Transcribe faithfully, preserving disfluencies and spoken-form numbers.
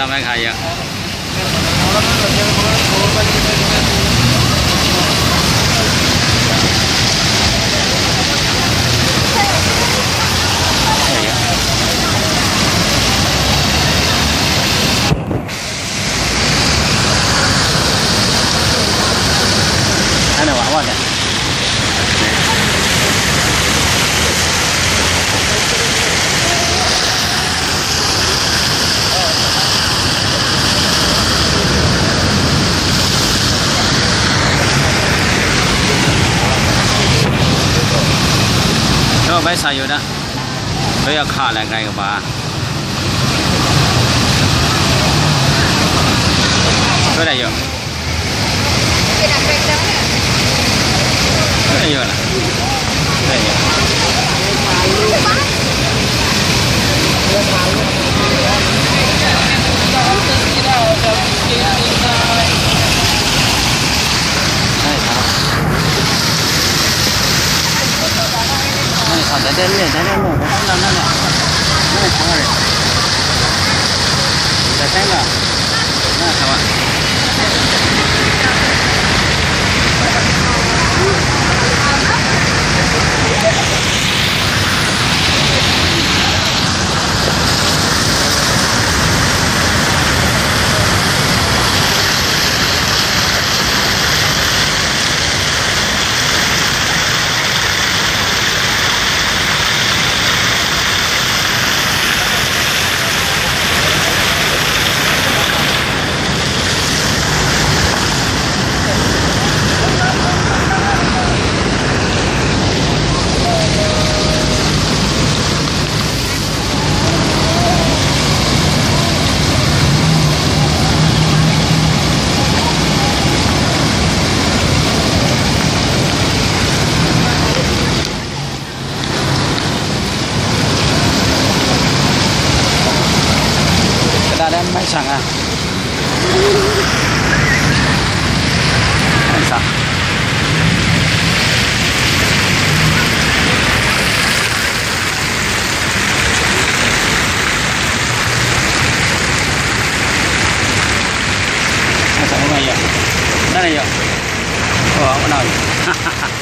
Mai hka ya. Ana wa wa da. Yaw, bai sa yu na. Bai ya hka lai grai kaba. Bai da yaw. Bai yaw la. Bai yaw. Kada dan mai sang ah. Mai sang. Mai sang mai ya. Nana ya. Oh, mana.